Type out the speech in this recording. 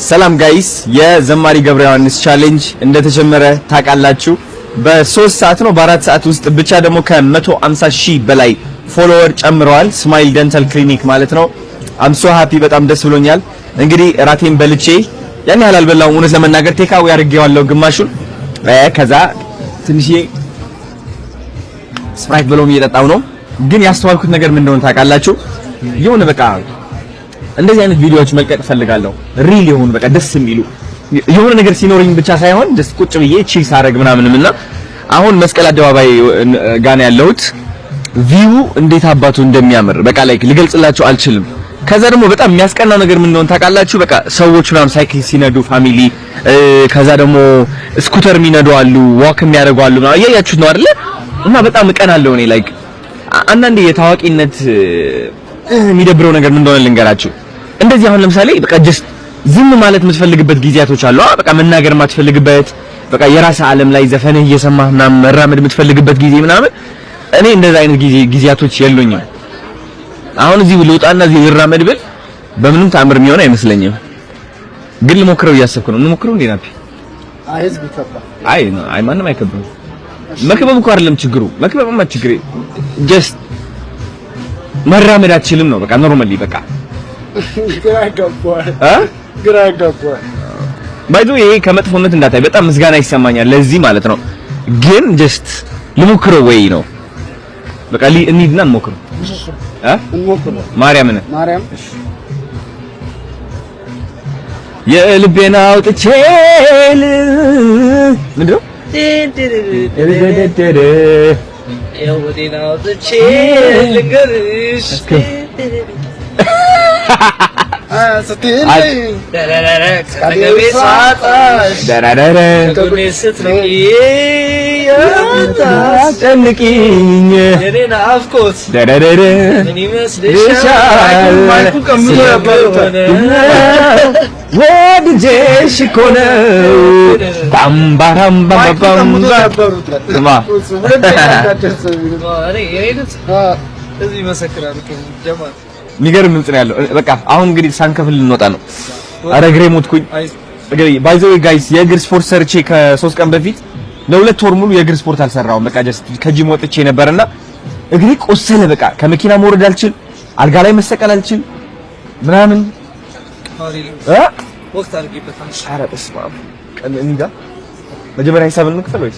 ሰላም guys፣ የዘማሪ ገብረ ዮሐንስ challenge እንደተጀመረ ታውቃላችሁ። በ3 ሰዓት ነው በ4 ሰዓት ውስጥ ብቻ ደግሞ ከ150 ሺህ በላይ follower ጨምረዋል። Smile Dental Clinic ማለት ነው። I'm so happy፣ በጣም ደስ ብሎኛል። እንግዲህ እራቴን በልቼ፣ ያን ያህል አልበላሁም እውነት ለመናገር፣ take away አድርጌዋለሁ ግማሹን። ከዛ ትንሽዬ Sprite ብለውም እየጠጣው ነው። ግን ያስተዋልኩት ነገር ምን እንደሆነ ታውቃላችሁ? የሆነ በቃ እንደዚህ አይነት ቪዲዮዎች መልቀቅ እፈልጋለሁ። Real የሆኑ፣ በቃ ደስ የሚሉ፣ የሆነ ነገር ሲኖረኝ ብቻ ሳይሆን just ቁጭ ብዬ chill ሳረግ ምናምንም። እና አሁን መስቀል አደባባይ ጋር ያለሁት፣ view እንዴት አባቱ እንደሚያምር በቃ like ልገልጽላችሁ አልችልም። ከዛ ደግሞ በጣም የሚያስቀናው ነገር ምን እንደሆነ ታውቃላችሁ? በቃ ሰዎች ምናምን ሳይክል ሲነዱ family፣ ከዛ ደግሞ scooter የሚነዱ አሉ፣ walk የሚያደርጉ አሉ ምናምን፣ እያያችሁት ነው አይደለ? እና በጣም እቀናለሁ እኔ። Like አንዳንዴ የታዋቂነት የሚደብረው ነገር ምን እንደሆነ ልንገራችሁ። እንደዚህ አሁን ለምሳሌ በቃ just ዝም ማለት የምትፈልግበት ጊዜያቶች አሉ። በቃ መናገር የማትፈልግበት፣ በቃ የራስህ ዓለም ላይ ዘፈንህ እየሰማህ ምናምን መራመድ የምትፈልግበት ጊዜ ምናምን፣ እኔ እንደዛ አይነት ጊዜያቶች የሉኝም። አሁን እዚህ ልውጣና እዚህ ልራመድ ብል በምንም ተአምር የሚሆን አይመስለኝም። ግን ልሞክረው እያሰብኩ ነው። እንሞክረው እንዴ ናፒ? አይ፣ ህዝብ ይከባል። አይ አይ፣ ማንም አይከብም። መክበብ እኮ አይደለም ችግሩ። መክበብማ ችግር just መራመድ አትችልም ነው በቃ normally በቃ። ግራ ያጋባል። እ ግራ ያጋባል። By the way ይሄ ከመጥፎነት እንዳታይ፣ በጣም ምስጋና ይሰማኛል ለዚህ ማለት ነው። ግን just ልሞክረው ወይ ነው፣ በቃ እንሂድና እንሞክረው እ እንሞክረው። ማርያምን። ማርያም። የልቤን አውጥቼ ምንድን ነው? የሆዴን አውጥቼ ልንገርሽ። ስትለኝ ከአጠገቤ ሳጣሽ ደራደረ ከጎኔ ስትርቂ የምታስጨንቂኝ የኔ ናፍቆት ደራደረ ምን ይመስልሻል? ማይኩን ቀምቶ ያባሩታል። ወድጄሽ እኮ ነው ማይኩን ቀምቶ ባምባራምባምባ ያባሩታል። ስማ። ሁለት ደቂቃ እንዳትደርስ። እኔ የኔ ድምፅ እዚህ ይመሰክራል እኮ ጀማል። የሚገርም ድምፅ ነው ያለው። በቃ አሁን እንግዲህ ሳንከፍል ልንወጣ ነው። ኧረ እግሬ ሞትኩኝ። እግሬ፣ by the way guys፣ የእግር ስፖርት ሰርቼ ከ3 ቀን በፊት ለ2 ወር ሙሉ የእግር ስፖርት አልሰራሁም። በቃ just ከ gym ወጥቼ ነበርና እግሬ ቆሰለ። በቃ ከመኪና መውረድ አልችል፣ አልጋ ላይ መሰቀል አልችል ምናምን እ ወቅት አድርጌበታል። ኧረ በስመ አብ። ቀን እኔ ጋር መጀመሪያ ሂሳብ እንክፈል ወይስ?